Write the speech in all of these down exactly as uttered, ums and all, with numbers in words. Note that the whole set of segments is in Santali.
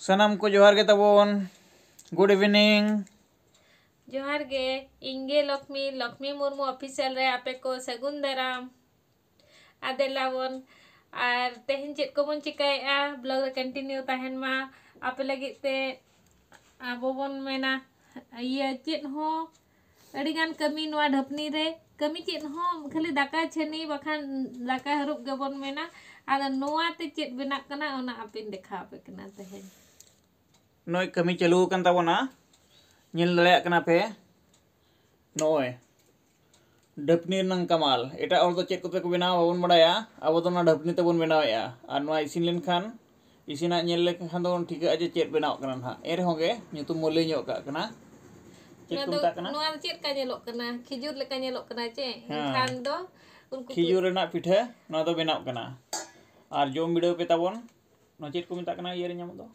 ᱥᱟᱱᱟᱢ ᱠᱚ ᱡᱚᱦᱟᱨ ᱜᱮ ᱛᱟᱵᱚᱱ᱾ Good evening. ᱡᱚᱦᱟᱨ ᱜᱮ, ᱤᱧ ᱜᱮ ᱞᱚᱠᱷᱢᱤ, ᱞᱚᱠᱷᱢᱤ ᱢᱩᱨᱢᱩ Official ᱨᱮ ᱟᱯᱮ ᱠᱚ ᱥᱟᱹᱜᱩᱱ ᱫᱟᱨᱟᱢ᱾ ᱟᱨ ᱫᱮᱞᱟ ᱵᱚᱱ, ᱟᱨ ᱛᱮᱦᱮᱧ ᱪᱮᱫ ᱠᱚᱵᱚᱱ ᱪᱤᱠᱟᱹᱭᱮᱫᱼᱟ, vlog ᱨᱮ continue ᱛᱟᱦᱮᱱ ᱢᱟ᱾ ᱟᱯᱮ ᱞᱟᱹᱜᱤᱫ ᱛᱮ ᱟᱵᱚ ᱵᱚᱱ ᱢᱮᱱᱟ, ᱤᱭᱟᱹ ᱪᱮᱫ ᱦᱚᱸ ᱟᱹᱰᱤᱜᱟᱱ ᱠᱟᱹᱢᱤ ᱱᱚᱣᱟ ᱰᱷᱟᱹᱯᱱᱤ ᱨᱮ, ᱠᱟᱹᱢᱤ ᱪᱮᱫ ᱦᱚᱸ ᱠᱷᱟᱹᱞᱤ ᱫᱟᱠᱟ ᱪᱷᱟᱹᱱᱤ ᱵᱟᱠᱷᱟᱱ ᱫᱟᱠᱟ ᱦᱟᱹᱨᱩᱵ ᱜᱮᱵᱚᱱ ᱢᱮᱱᱟ᱾ ᱟᱫᱚ ᱱᱚᱣᱟ ᱛᱮ ᱪᱮᱫ ᱵᱮᱱᱟᱜ ᱠᱟᱱᱟ ᱚᱱᱟ ᱟᱯᱮᱧ ᱫᱮᱠᱷᱟᱣ ᱟᱯᱮ ᱠᱟᱱᱟ ᱛᱮᱦᱮᱧ᱾ ᱱᱚᱜᱼᱚᱭ ᱠᱟᱹᱢᱤ ᱪᱟᱹᱞᱩ ᱟᱠᱟᱱ ᱛᱟᱵᱚᱱᱟ, ᱧᱮᱞ ᱫᱟᱲᱮᱭᱟᱜ ᱠᱟᱱᱟ ᱯᱮ᱾ ᱱᱚᱜᱼᱚᱭ ᱰᱷᱟᱹᱯᱱᱤ ᱨᱮᱱᱟᱝ ᱠᱟᱢᱟᱞ᱾ ᱮᱴᱟᱜ ᱦᱚᱲ ᱫᱚ ᱪᱮᱫ ᱠᱚᱛᱮ ᱠᱚ ᱵᱮᱱᱟᱣᱟ ᱵᱟᱵᱚᱱ ᱵᱟᱲᱟᱭᱟ, ᱟᱵᱚ ᱫᱚ ᱚᱱᱟ ᱰᱷᱟᱹᱯᱱᱤ ᱛᱮᱵᱚᱱ ᱵᱮᱱᱟᱣᱮᱫᱼᱟ᱾ ᱟᱨ ᱱᱚᱣᱟ ᱤᱥᱤᱱ ᱞᱮᱱᱠᱷᱟᱱ, ᱤᱥᱤᱱᱟᱜ ᱧᱮᱞ ᱞᱮᱠᱷᱟᱱ ᱫᱚᱵᱚᱱ ᱴᱷᱤᱠᱟᱹᱜᱼᱟ ᱡᱮ ᱪᱮᱫ ᱵᱮᱱᱟᱣ ᱠᱟᱱᱟ ᱱᱟᱦᱟᱜ᱾ ᱮᱱ ᱨᱮᱦᱚᱸ ᱜᱮ ᱧᱩᱛᱩᱢ ᱵᱚᱱ ᱞᱟᱹᱭ ᱧᱚᱜ ᱠᱟᱜ ᱠᱟᱱᱟ᱾ ᱪᱮᱫ ᱱᱚᱣᱟ ᱠᱚ ᱫᱚ, ᱢᱮᱛᱟᱜ ᱠᱟᱱᱟ? ᱱᱚᱣᱟ ᱫᱚ ᱪᱮᱫ ᱞᱮᱠᱟ ᱧᱮᱞᱚᱜ ᱠᱟᱱᱟ? ᱠᱷᱤᱡᱩᱨ ᱞᱮᱠᱟ ᱧᱮᱞᱚᱜ ᱠᱟᱱᱟ ᱪᱮ? ᱦᱮᱸ᱾ ᱮᱱᱠᱷᱟᱱ ᱫᱚ ᱩᱱᱠᱩ ᱠᱚ ᱠᱷᱤᱡᱩᱨ ᱨᱮᱱᱟᱜ ᱯᱤᱴᱷᱟᱹ ᱱᱚᱣᱟ ᱫᱚ ᱵᱮᱱᱟᱣ ᱠᱟᱱᱟ᱾ ᱟᱨ ᱡᱚᱢ ᱵᱤᱰᱟᱹᱣ ᱯᱮ ᱛᱟᱵᱚᱱ᱾ ᱱᱚᱣᱟ ᱪᱮᱫ ᱠᱚ ᱢᱮᱛᱟᱜ ᱠᱟᱱᱟ ᱤᱭᱟᱹ ᱨᱮ ᱧᱟᱢᱚᱜ ᱫᱚ?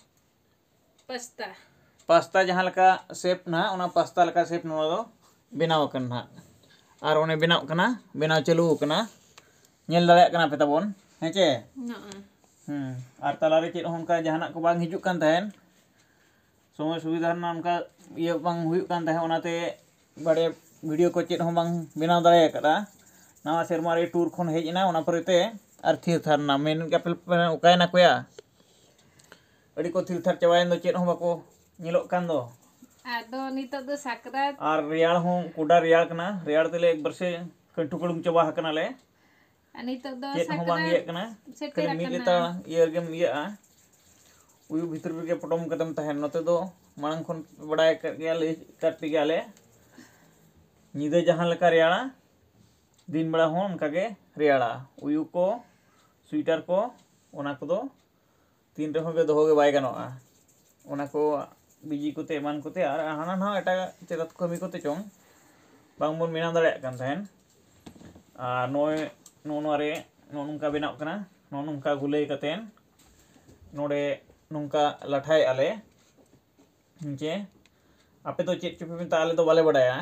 ᱯᱟᱥᱛᱟ᱾ ᱯᱟᱥᱛᱟ ᱡᱟᱦᱟᱸ ᱞᱮᱠᱟ shape ᱱᱟᱦᱟᱜ, ᱚᱱᱟ ᱯᱟᱥᱛᱟ ᱞᱮᱠᱟ shape ᱱᱚᱣᱟ ᱫᱚ ᱵᱮᱱᱟᱣ ᱟᱠᱟᱱᱟ ᱱᱟᱦᱟᱜ᱾ ᱟᱨ ᱚᱱᱮ ᱵᱮᱱᱟᱣ ᱠᱟᱱᱟ, ᱵᱮᱱᱟᱣ ᱪᱟᱹᱞᱩ ᱟᱠᱟᱱᱟ, ᱧᱮᱞ ᱫᱟᱲᱮᱭᱟᱜ ᱠᱟᱱᱟ ᱯᱮ ᱛᱟᱵᱚᱱ, ᱦᱮᱸ ᱪᱮ? ᱱᱚᱜᱼᱚᱭ᱾ ᱦᱩᱸ, ᱟᱨ ᱛᱟᱞᱟᱨᱮ ᱪᱮᱫ ᱦᱚᱸ ᱚᱱᱠᱟ ᱡᱟᱦᱟᱱᱟᱜ ᱠᱚ ᱵᱟᱝ ᱦᱤᱡᱩᱜ ᱠᱟᱱ ᱛᱟᱦᱮᱸᱱ, ᱥᱚᱢᱚᱭ ᱥᱩᱵᱤᱫᱷᱟ ᱨᱮᱱᱟᱜ ᱚᱱᱠᱟ ᱤᱭᱟᱹ ᱵᱟᱝ ᱦᱩᱭᱩᱜ ᱠᱟᱱ ᱛᱟᱦᱮᱸᱫ, ᱚᱱᱟᱛᱮ ᱵᱟᱨᱭᱟ video ᱠᱚ ᱪᱮᱫ ᱦᱚᱸ ᱵᱟᱝ ᱵᱮᱱᱟᱣ ᱫᱟᱲᱮ ᱟᱠᱟᱫᱟ᱾ ᱱᱟᱣᱟ ᱥᱮᱨᱢᱟ ᱨᱮ tour ᱠᱷᱚᱱ ᱦᱮᱡ ᱮᱱᱟ, ᱚᱱᱟ ᱯᱚᱨᱮᱛᱮ ᱟᱨ ᱛᱷᱤᱨ ᱛᱷᱟᱨ ᱮᱱᱟ᱾ ᱢᱮᱱ ᱜᱮ ᱟᱯᱮ ᱯᱮ ᱚᱠᱟᱭᱮᱱᱟ ᱠᱚᱭᱟ? ᱟᱹᱰᱤ ᱠᱚ ᱛᱷᱤᱨ ᱛᱷᱟᱨ ᱪᱟᱵᱟᱭᱮᱱ ᱫᱚ, ᱪᱮᱫ ᱦᱚᱸ ᱵᱟᱠᱚ ᱧᱮᱞᱚᱜ ᱠᱟᱱ ᱫᱚ᱾ ᱟᱫᱚ ᱱᱤᱛᱚᱜ ᱫᱚ ᱥᱟᱠᱨᱟᱛ᱾ ᱟᱨ ᱨᱮᱭᱟᱲ ᱦᱚᱸ ᱠᱚᱰᱟ ᱨᱮᱭᱟᱲ ᱠᱟᱱᱟ, ᱨᱮᱭᱟᱲ ᱛᱮᱞᱮ ᱮᱠᱵᱟᱨ ᱥᱮ ᱠᱟᱹᱱᱴᱷᱩ ᱠᱟᱹᱲᱩᱢ ᱪᱟᱵᱟ ᱟᱠᱟᱱᱟᱞᱮ᱾ ᱟᱨ ᱱᱤᱛᱚᱜ ᱫᱚ ᱪᱮᱫ ᱦᱚᱸ ᱵᱟᱝ ᱥᱟᱠᱨᱟᱛ ᱤᱭᱟᱹᱜ ᱠᱟᱱᱟ, ᱥᱮᱴᱮᱨ ᱠᱷᱟᱹᱞᱤ ᱢᱤᱫ ᱟᱠᱟᱱᱟ᱾ ᱞᱮᱛᱟᱲ ᱤᱭᱟᱹ ᱨᱮᱜᱮᱢ ᱤᱭᱟᱹᱜᱼᱟ, ᱩᱭᱩ ᱵᱷᱤᱛᱤᱨ ᱨᱮᱜᱮ ᱯᱚᱴᱚᱢ ᱠᱟᱛᱮᱢ ᱛᱟᱦᱮᱱ᱾ ᱱᱚᱛᱮ ᱫᱚ ᱢᱟᱲᱟᱝ ᱠᱷᱚᱱ ᱵᱟᱰᱟᱭ ᱟᱠᱟᱫ ᱜᱮᱭᱟ, ᱞᱟᱹᱭ ᱟᱠᱟᱫ ᱯᱮ ᱜᱮᱭᱟᱞᱮ, ᱧᱤᱫᱟᱹ ᱡᱟᱦᱟᱸ ᱞᱮᱠᱟ ᱨᱮᱭᱟᱲᱟ, ᱫᱤᱱ ᱵᱮᱲᱟ ᱦᱚᱸ ᱚᱱᱠᱟ ᱜᱮ ᱨᱮᱭᱟᱲᱟ᱾ ᱩᱭᱩ ᱠᱚ, sweater ᱠᱚ, ᱚᱱᱟ ᱠᱚᱫᱚ ᱛᱤᱱ ᱨᱮᱦᱚᱸ ᱜᱮ ᱫᱚᱦᱚ ᱜᱮ ᱵᱟᱭ ᱜᱟᱱᱚᱜᱼᱟ᱾ ᱚᱱᱟ ᱠᱚ ᱵᱤᱡᱤ ᱠᱚᱛᱮ ᱮᱢᱟᱱ ᱠᱚᱛᱮ ᱟᱨ ᱦᱟᱱᱟ ᱱᱟᱣᱟ ᱮᱴᱟᱜᱟᱜ ᱪᱮᱫ ᱠᱟᱹᱢᱤ ᱠᱚᱛᱮ ᱪᱚᱝ ᱵᱟᱝᱵᱚᱱ ᱵᱮᱱᱟᱣ ᱫᱟᱲᱮᱭᱟᱜ ᱠᱟᱱ ᱛᱟᱦᱮᱸᱱ᱾ ᱟᱨ ᱱᱚᱜᱼᱚᱭ ᱱᱚᱜᱼᱚ ᱱᱚᱣᱟ ᱨᱮ ᱱᱚᱜᱼᱚ ᱱᱚᱝᱠᱟ ᱵᱮᱱᱟᱣ ᱠᱟᱱᱟ, ᱱᱚᱜᱼᱚ ᱱᱚᱝᱠᱟ ᱜᱩᱞᱟᱹᱭ ᱠᱟᱛᱮᱱ ᱱᱚᱰᱮ ᱱᱚᱝᱠᱟ ᱞᱟᱴᱷᱟᱭᱮᱫᱼᱟ ᱞᱮ᱾ ᱡᱮ ᱟᱯᱮ ᱫᱚ ᱪᱮᱫ ᱪᱚᱯᱮ ᱢᱮᱛᱟᱜᱼᱟ, ᱟᱞᱮ ᱫᱚ ᱵᱟᱞᱮ ᱵᱟᱲᱟᱭᱟ᱾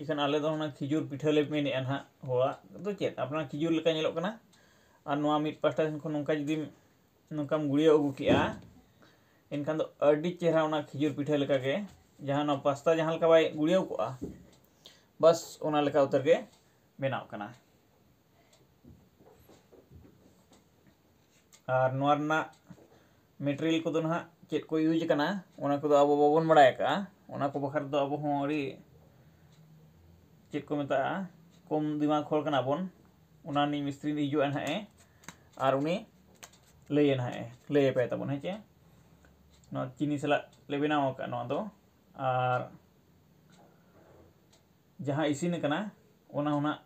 ᱤᱠᱷᱟᱹᱱ ᱟᱞᱮ ᱫᱚ ᱚᱱᱟ ᱠᱷᱤᱡᱩᱨ ᱯᱤᱴᱷᱟᱹ ᱞᱮ ᱢᱮᱱᱮᱫᱼᱟ ᱱᱟᱦᱟᱜ᱾ ᱦᱚᱲᱟᱜ ᱫᱚ ᱪᱮᱫ, ᱟᱯᱱᱟᱨ ᱠᱷᱤᱡᱩᱨ ᱞᱮᱠᱟ ᱧᱮᱞᱚᱜ ᱠᱟᱱᱟ᱾ ᱟᱨ ᱱᱚᱣᱟ ᱢᱤᱫ ᱯᱟᱦᱴᱟ ᱥᱮᱱ ᱠᱷᱚᱱ ᱱᱚᱝᱠᱟ ᱡᱩᱫᱤᱢ, ᱱᱚᱝᱠᱟᱢ ᱜᱩᱲᱭᱟᱹᱣ ᱟᱹᱜᱩ ᱠᱮᱜᱼᱟ, ᱮᱱᱠᱷᱟᱱ ᱫᱚ ᱟᱹᱰᱤ ᱪᱮᱦᱨᱟ ᱚᱱᱟ ᱠᱷᱤᱡᱩᱨ ᱯᱤᱴᱷᱟᱹ ᱞᱮᱠᱟᱜᱮ, ᱡᱟᱦᱟᱸ ᱱᱚᱣᱟ ᱯᱟᱥᱛᱟ ᱡᱟᱦᱟᱸ ᱞᱮᱠᱟ ᱵᱟᱭ ᱜᱩᱲᱭᱟᱹᱣ ᱠᱚᱜᱼᱟ, ᱵᱟᱥ ᱚᱱᱟ ᱞᱮᱠᱟ ᱩᱛᱟᱹᱨ ᱜᱮ ᱵᱮᱱᱟᱣ ᱠᱟᱱᱟ᱾ ᱟᱨ ᱱᱚᱣᱟ ᱨᱮᱱᱟᱜ ᱢᱮᱴᱮᱨᱤᱭᱟᱞ ᱠᱚᱫᱚ ᱱᱟᱦᱟᱜ ᱪᱮᱫ ᱠᱚ ᱤᱭᱩᱡᱽ ᱠᱟᱱᱟ, ᱚᱱᱟ ᱠᱚᱫᱚ ᱟᱵᱚ ᱵᱟᱵᱚᱱ ᱵᱟᱲᱟᱭ ᱟᱠᱟᱜᱼᱟ᱾ ᱚᱱᱟ ᱠᱚ ᱵᱟᱠᱷᱨᱟ ᱫᱚ ᱟᱵᱚ ᱦᱚᱸ ᱟᱹᱰᱤ ᱪᱮᱫ ᱠᱚ ᱢᱮᱛᱟᱜᱼᱟ, ᱠᱚᱢ ᱫᱤᱢᱟᱜᱽ ᱦᱚᱲ ᱠᱟᱱᱟ ᱵᱚᱱ᱾ ᱚᱱᱟ ᱨᱤᱱᱤᱡ ᱢᱤᱥᱛᱨᱤ ᱦᱤᱡᱩᱜᱼᱟ ᱱᱟᱦᱟᱜ ᱮ, ᱟᱨ ᱩᱱᱤ ᱞᱟᱹᱭᱟ ᱱᱟᱦᱟᱜ ᱮ, ᱞᱟᱹᱭ ᱟᱯᱮ ᱛᱟᱵᱚᱱ, ᱦᱮᱸ ᱪᱮ? ᱱᱚᱣᱟ ᱪᱤᱱᱤ ᱥᱟᱞᱟᱜ ᱞᱮ ᱵᱮᱱᱟᱣ ᱟᱠᱟᱫ ᱱᱚᱣᱟ ᱫᱚ᱾ ᱟᱨ ᱡᱟᱦᱟᱸ ᱤᱥᱤᱱ ᱟᱠᱟᱱᱟ, ᱚᱱᱟ ᱦᱚᱸ ᱱᱟᱜ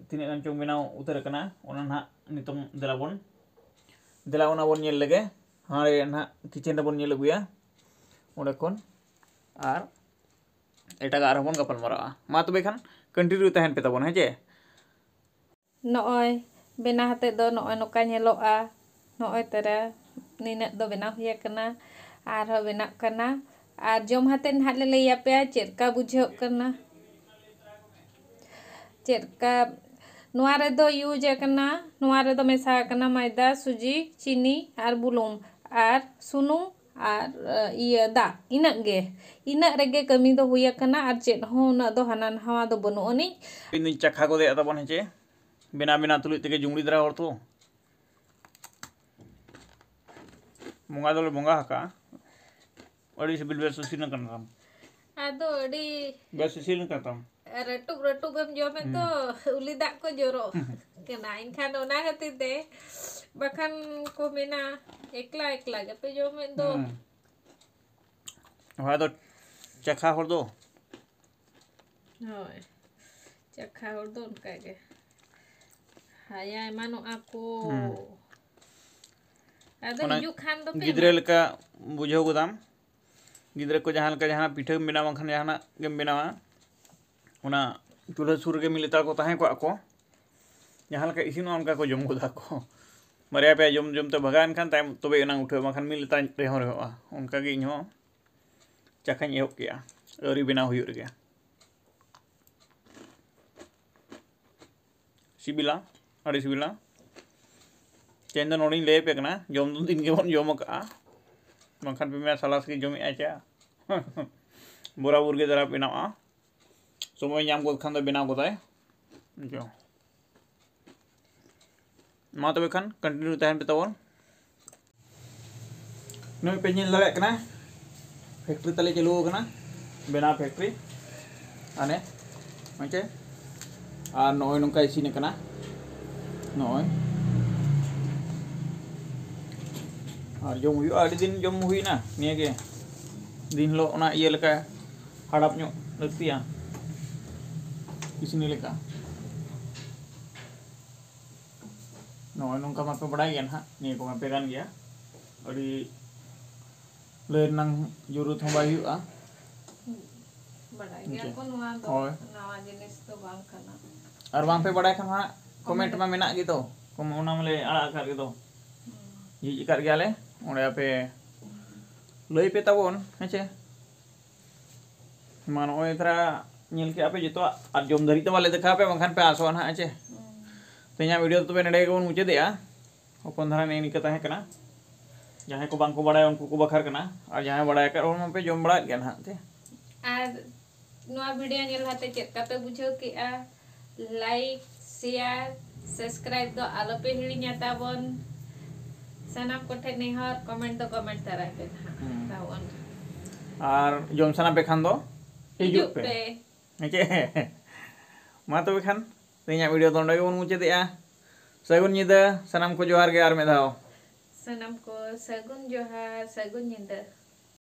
ᱛᱤᱱᱟᱹᱜ ᱜᱟᱱ ᱪᱚᱝ ᱵᱮᱱᱟᱣ ᱩᱛᱟᱹᱨ ᱟᱠᱟᱱᱟ, ᱚᱱᱟ ᱱᱟᱦᱟᱜ ᱱᱤᱛᱚᱝ ᱫᱮᱞᱟ ᱵᱚᱱ, ᱫᱮᱞᱟ ᱚᱱᱟ ᱵᱚᱱ ᱧᱮᱞ ᱞᱮᱜᱮ᱾ ᱦᱟᱸᱰᱮ ᱱᱟᱦᱟᱜ ᱠᱤᱪᱮᱱ ᱨᱮᱵᱚᱱ ᱧᱮᱞ ᱟᱹᱜᱩᱭᱟ ᱚᱸᱰᱮ ᱠᱷᱚᱱ, ᱟᱨ ᱮᱴᱟᱜᱟᱜ ᱟᱨᱦᱚᱸ ᱵᱚᱱ ᱜᱟᱯᱟᱞ ᱢᱟᱨᱟᱜᱼᱟ᱾ ᱢᱟ ᱛᱚᱵᱮ ᱠᱷᱟᱱ ᱠᱚᱱᱴᱤᱱᱤᱭᱩ ᱛᱟᱦᱮᱱ ᱯᱮ ᱛᱟᱵᱚᱱ, ᱦᱮᱸ ᱪᱮ? ᱱᱚᱜᱼᱚᱭ ᱵᱮᱱᱟᱣ ᱦᱟᱛᱮᱫ ᱫᱚ ᱱᱚᱜᱼᱚᱭ ᱱᱚᱝᱠᱟ ᱧᱮᱞᱚᱜᱼᱟ᱾ ᱱᱚᱜᱼᱚᱭ ᱛᱟᱨᱟ ᱱᱤᱱᱟᱹᱜ ᱫᱚ ᱵᱮᱱᱟᱣ ᱦᱩᱭ ᱟᱠᱟᱱᱟ, ᱟᱨᱦᱚᱸ ᱵᱮᱱᱟᱜ ᱠᱟᱱᱟ᱾ ᱟᱨ ᱡᱚᱢ ᱦᱟᱛᱮᱫ ᱱᱟᱦᱟᱜ ᱞᱮ ᱞᱟᱹᱭ ᱟᱯᱮᱭᱟ ᱪᱮᱫ ᱞᱮᱠᱟ ᱵᱩᱡᱷᱟᱹᱜ ᱠᱟᱱᱟ᱾ ᱪᱮᱫ ᱞᱮᱠᱟ ᱱᱚᱣᱟ ᱨᱮᱫᱚ ᱤᱭᱩᱡᱽ ᱟᱠᱟᱱᱟ, ᱱᱚᱣᱟ ᱨᱮᱫᱚ ᱢᱮᱥᱟ ᱟᱠᱟᱱᱟ ᱢᱚᱭᱫᱟ, ᱥᱩᱡᱤ, ᱪᱤᱱᱤ ᱟᱨ ᱵᱩᱞᱩᱝ ᱟᱨ ᱥᱩᱱᱩᱢ ᱟᱨ, ᱤᱭᱟᱹ, ᱫᱟᱜ, ᱤᱱᱟᱹᱜ ᱜᱮ᱾ ᱤᱱᱟᱹᱜ ᱨᱮᱜᱮ ᱠᱟᱹᱢᱤ ᱫᱚ ᱦᱩᱭ ᱟᱠᱟᱱᱟ, ᱟᱨ ᱪᱮᱫ ᱦᱚᱸ ᱩᱱᱟᱹᱜ ᱫᱚ ᱦᱟᱱᱟ ᱱᱟᱣᱟ ᱫᱚ ᱵᱟᱹᱱᱩᱜ ᱟᱹᱱᱤᱡ᱾ ᱤᱧ ᱫᱩᱧ ᱪᱟᱠᱷᱟ ᱜᱚᱫᱮᱜᱼᱟ ᱛᱟᱵᱚᱱ, ᱦᱮᱸ ᱪᱮ? ᱵᱮᱱᱟᱣ ᱵᱮᱱᱟᱣ ᱛᱩᱞᱩᱡ ᱛᱮᱜᱮ ᱡᱩᱝᱲᱤ ᱫᱷᱟᱨᱟ ᱦᱚᱲ ᱛᱚ᱾ ᱵᱚᱸᱜᱟ ᱫᱚᱞᱮ ᱵᱚᱸᱜᱟ ᱟᱠᱟᱜᱼᱟ᱾ ᱟᱹᱰᱤ ᱥᱤᱵᱤᱞ ᱵᱮᱥ ᱤᱥᱤᱱ ᱟᱠᱟᱱ ᱛᱟᱢ᱾ ᱟᱫᱚ ᱟᱹᱰᱤ ᱵᱮᱥ ᱤᱥᱤᱱ ᱟᱠᱟᱱ ᱛᱟᱢ᱾ ᱨᱟᱹᱴᱩᱵ ᱨᱟᱹᱴᱩᱵ ᱮᱢ ᱡᱚᱢᱮᱫ ᱫᱚ, ᱦᱩᱸ᱾ ᱩᱞᱤ ᱫᱟᱜ ᱠᱚ ᱡᱚᱨᱚᱜ ᱦᱩᱸ᱾ ᱠᱟᱱᱟ᱾ ᱮᱱᱠᱷᱟᱱ ᱚᱱᱟ ᱠᱷᱟᱹᱛᱤᱨ ᱛᱮ, ᱵᱟᱠᱷᱟᱱ ᱠᱚ ᱢᱮᱱᱟ, "ᱮᱠᱞᱟ ᱮᱠᱞᱟ ᱜᱮᱯᱮ ᱡᱚᱢᱮᱫ ᱫᱚ᱾" ᱦᱩᱸ᱾ ᱦᱳᱭ, ᱟᱫᱚ ᱪᱟᱠᱷᱟ ᱦᱚᱲ ᱫᱚ᱾ ᱦᱳᱭ, ᱪᱟᱠᱷᱟ ᱦᱚᱲ ᱫᱚ ᱚᱱᱠᱟ ᱜᱮ᱾ ᱦᱟᱭᱟ ᱮᱢᱟᱱᱚᱜᱼᱟ ᱠᱚ᱾ ᱦᱩᱸ᱾ ᱟᱫᱚ ᱚᱱᱟ ᱦᱤᱡᱩᱜ ᱠᱷᱟᱱ ᱫᱚᱯᱮ ᱜᱤᱫᱽᱨᱟᱹ ᱮᱢᱟ᱾ ᱞᱮᱠᱟ ᱵᱩᱡᱷᱟᱹᱣ ᱜᱚᱫᱟᱢ᱾ ᱜᱤᱫᱽᱨᱟᱹ ᱠᱚ ᱡᱟᱦᱟᱸ ᱞᱮᱠᱟ ᱡᱟᱦᱟᱱᱟᱜ ᱯᱤᱴᱷᱟᱹᱢ ᱵᱮᱱᱟᱣᱟ, ᱵᱟᱝᱠᱷᱟᱱ ᱡᱟᱦᱟᱱᱟᱜ ᱜᱮᱢ ᱵᱮᱱᱟᱣᱟ, ᱚᱱᱟ ᱪᱩᱞᱦᱟᱹ ᱥᱩᱨ ᱨᱮᱜᱮ ᱢᱤᱫ ᱞᱮᱛᱟᱲ ᱠᱚ ᱛᱟᱦᱮᱸ ᱠᱚᱜᱼᱟ ᱠᱚ᱾ ᱡᱟᱦᱟᱸ ᱞᱮᱠᱟ ᱤᱥᱤᱱᱚᱜᱼᱟ, ᱚᱱᱠᱟ ᱠᱚ ᱡᱚᱢ ᱜᱚᱫᱟ ᱠᱚ᱾ ᱵᱟᱨᱭᱟ ᱯᱮᱭᱟ ᱡᱚᱢ ᱡᱚᱢ ᱛᱮ ᱵᱷᱟᱜᱟᱣ ᱮᱱ ᱠᱷᱟᱱ, ᱛᱟᱭᱚᱢ ᱛᱚᱵᱮ ᱮᱱᱟᱝ ᱩᱴᱷᱟᱹᱜᱼᱟ, ᱵᱟᱝᱠᱷᱟᱱ ᱢᱤᱫ ᱞᱮᱛᱟᱲ ᱨᱮᱦᱚᱸ ᱨᱮᱦᱚᱸᱜᱼᱟ᱾ ᱚᱱᱠᱟ ᱜᱮ ᱤᱧ ᱦᱚᱸ ᱪᱟᱠᱷᱟᱧ ᱮᱦᱚᱵ ᱠᱮᱜᱼᱟ, ᱟᱹᱣᱨᱤ ᱵᱮᱱᱟᱣ ᱦᱩᱭᱩᱜ ᱨᱮᱜᱮ᱾ ᱥᱤᱵᱤᱞᱟ, ᱟᱹᱰᱤ ᱥᱤᱵᱤᱞᱟ᱾ ᱛᱮᱦᱮᱧ ᱫᱚ ᱱᱚᱰᱮᱧ ᱞᱟᱹᱭ ᱟᱯᱮ ᱠᱟᱱᱟ, ᱡᱚᱢ ᱫᱚ ᱫᱤᱱ ᱜᱮᱵᱚᱱ ᱡᱚᱢ ᱟᱠᱟᱜᱼᱟ᱾ ᱵᱟᱝᱠᱷᱟᱱ ᱯᱮ ᱢᱮᱱᱟ ᱥᱟᱞᱟᱥ ᱜᱮ ᱡᱚᱢᱮᱜᱼᱟᱭ ᱪᱟ᱾ ᱵᱚᱨᱟᱵᱚᱨ ᱜᱮ ᱫᱟᱨᱟ ᱵᱮᱱᱟᱣᱟ, ᱥᱚᱢᱚᱭ ᱧᱟᱢ ᱜᱚᱫ ᱠᱷᱟᱱ ᱫᱚ ᱵᱮᱱᱟᱣ ᱜᱚᱫᱟᱭ᱾ ᱵᱩᱡᱷᱟᱹᱣ᱾ ᱢᱟ ᱛᱚᱵᱮ ᱠᱷᱟᱱ continue ᱛᱟᱦᱮᱱ ᱯᱮ ᱛᱟᱵᱚᱱ᱾ ᱱᱚᱜᱼᱚᱭ ᱯᱮ ᱧᱮᱞ ᱫᱟᱲᱮᱭᱟᱜ ᱠᱟᱱᱟ, factory ᱛᱟᱞᱮ ᱪᱟᱹᱞᱩ ᱟᱠᱟᱱᱟ, ᱵᱮᱱᱟᱣ factory᱾ ᱦᱟᱱᱮ ᱦᱮᱸᱪᱮ, ᱟᱨ ᱱᱚᱜᱼᱚᱭ ᱱᱚᱝᱠᱟ ᱤᱥᱤᱱ ᱟᱠᱟᱱᱟ᱾ ᱱᱚᱜᱼᱚᱭ ᱟᱨ ᱡᱚᱢ ᱦᱩᱭᱩᱜᱼᱟ, ᱟᱹᱰᱤ ᱫᱤᱱ ᱡᱚᱢ ᱦᱩᱭᱱᱟ ᱱᱤᱭᱟᱹ ᱜᱮ᱾ ᱫᱤᱱ ᱦᱤᱞᱳᱜ ᱚᱱᱟ ᱤᱭᱟᱹ ᱞᱮᱠᱟ ᱦᱟᱲᱟᱯ ᱧᱚᱜ ᱞᱟᱹᱠᱛᱤᱭᱟ, ᱤᱥᱤᱱ ᱞᱮᱠᱟ᱾ ᱱᱚᱜᱼᱚᱭ ᱱᱚᱝᱠᱟ ᱢᱟᱯᱮ ᱵᱟᱲᱟᱭ ᱜᱮᱭᱟ ᱱᱟᱦᱟᱜ, ᱱᱤᱭᱟᱹ ᱠᱚ ᱢᱟᱯᱮ ᱜᱟᱱ ᱜᱮᱭᱟ, ᱟᱹᱰᱤ ᱞᱟᱹᱭ ᱨᱮᱱᱟᱝ ᱡᱚᱨᱩᱨᱟᱛ ᱦᱚᱸ ᱵᱟᱭ ᱦᱩᱭᱩᱜᱼᱟ᱾ ᱵᱟᱲᱟᱭ ᱜᱮᱭᱟ ᱦᱮᱸᱪᱮ? ᱠᱚ, ᱱᱚᱣᱟ ᱫᱚ ᱦᱳᱭ᱾ ᱱᱟᱣᱟ ᱡᱤᱱᱤᱥ ᱫᱚ ᱵᱟᱝ ᱠᱟᱱᱟ᱾ ᱟᱨ ᱵᱟᱝ ᱯᱮ ᱵᱟᱲᱟᱭ ᱠᱷᱟᱱ ᱦᱟᱸᱜ comment ᱢᱟ ᱢᱮᱱᱟᱜ ᱜᱮᱛᱚ, ᱠᱚᱢ-, ᱚᱱᱟ ᱢᱟᱞᱮ ᱟᱲᱟᱜ ᱟᱠᱟᱫ ᱜᱮᱫᱚ, ᱦᱩᱸ᱾ ᱡᱷᱤᱡ ᱟᱠᱟᱫ ᱜᱮᱭᱟᱞᱮ, ᱚᱸᱰᱮ ᱟᱯᱮ ᱞᱟᱹᱭ ᱯᱮ ᱛᱟᱵᱚᱱ, ᱦᱮᱸᱪᱮ? ᱢᱟ ᱱᱚᱜᱼᱚᱭ ᱛᱷᱚᱲᱟ ᱧᱮᱞ ᱠᱮᱜᱼᱟ ᱯᱮ ᱡᱚᱛᱚᱣᱟᱜ, ᱟᱨ ᱡᱚᱢ ᱫᱷᱟᱹᱨᱤᱡ ᱫᱚ ᱵᱟᱞᱮ ᱫᱮᱠᱷᱟᱣ ᱯᱮ, ᱵᱟᱝᱠᱷᱟᱱ ᱯᱮ ᱟᱥᱚᱜᱼᱟ ᱱᱟᱦᱟᱜ, ᱦᱮᱸᱪᱮ? ᱦᱩᱸ᱾ ᱛᱮᱦᱮᱧᱟᱜ video ᱫᱚ ᱛᱚᱵᱮ ᱱᱚᱰᱮ ᱜᱮᱵᱚᱱ ᱢᱩᱪᱟᱹᱫᱮᱜᱼᱟ᱾ ᱦᱚᱯᱚᱱ ᱫᱷᱟᱨᱟ ᱱᱮᱜᱼᱮ ᱱᱤᱝᱠᱟᱹ ᱛᱟᱦᱮᱸ ᱠᱟᱱᱟ᱾ ᱡᱟᱦᱟᱸᱭ ᱠᱚ ᱵᱟᱝ ᱠᱚ ᱵᱟᱲᱟᱭᱟ ᱩᱱᱠᱩ ᱠᱚ ᱵᱟᱠᱷᱨᱟ ᱠᱟᱱᱟ, ᱟᱨ ᱡᱟᱦᱟᱸᱭ ᱵᱟᱲᱟᱭ ᱟᱠᱟᱫ ᱦᱚᱲ ᱢᱟᱯᱮ ᱡᱚᱢ ᱵᱟᱲᱟᱭᱮᱫ ᱜᱮᱭᱟ ᱱᱟᱦᱟᱜ ᱛᱮ᱾ ᱟᱨ ᱱᱚᱣᱟ video ᱧᱮᱞ ᱠᱟᱛᱮ ᱪᱮᱫ ᱞᱮᱠᱟ ᱯᱮ ᱵᱩᱡᱷᱟᱹᱣ ᱠᱮᱜᱼᱟ? Like, share, subscribe ᱫᱚ ᱟᱞᱚ ᱯᱮ ᱦᱤᱲᱤᱧᱟ ᱛᱟᱵᱚᱱ᱾ ᱥᱟᱱᱟᱢ ᱠᱚᱴᱷᱮᱱ ᱱᱮᱦᱚᱨ, comment ᱫᱚ comment ᱛᱟᱨᱟᱭ ᱯᱮ ᱱᱟᱦᱟᱜ ᱦᱩᱸ᱾ ᱛᱟᱵᱚᱱ᱾ ᱟᱨ ᱡᱚᱢ ᱥᱟᱱᱟ ᱯᱮ ᱠᱷᱟᱱ ᱫᱚ ᱦᱤᱡᱩᱜ ᱦᱤᱡᱩᱜ ᱯᱮ᱾ ᱯᱮ᱾ ᱦᱮᱸᱪᱮ? ᱢᱟ ᱛᱚᱵᱮ ᱠᱷᱟᱱ ᱛᱮᱦᱮᱧᱟᱜ video ᱫᱚ ᱱᱚᱰᱮ ᱜᱮᱵᱚᱱ ᱢᱩᱪᱟᱹᱫᱮᱜᱼᱟ᱾ ᱥᱟᱹᱜᱩᱱ ᱧᱤᱫᱟᱹ, ᱥᱟᱱᱟᱢ ᱠᱚ ᱡᱚᱦᱟᱨ ᱜᱮ ᱟᱨ ᱢᱤᱫ ᱫᱷᱟᱣ᱾ ᱥᱟᱱᱟᱢ ᱠᱚ ᱥᱟᱹᱜᱩᱱ ᱡᱚᱦᱟᱨ, ᱥᱟᱹᱜᱩᱱ ᱧᱤᱫᱟᱹ᱾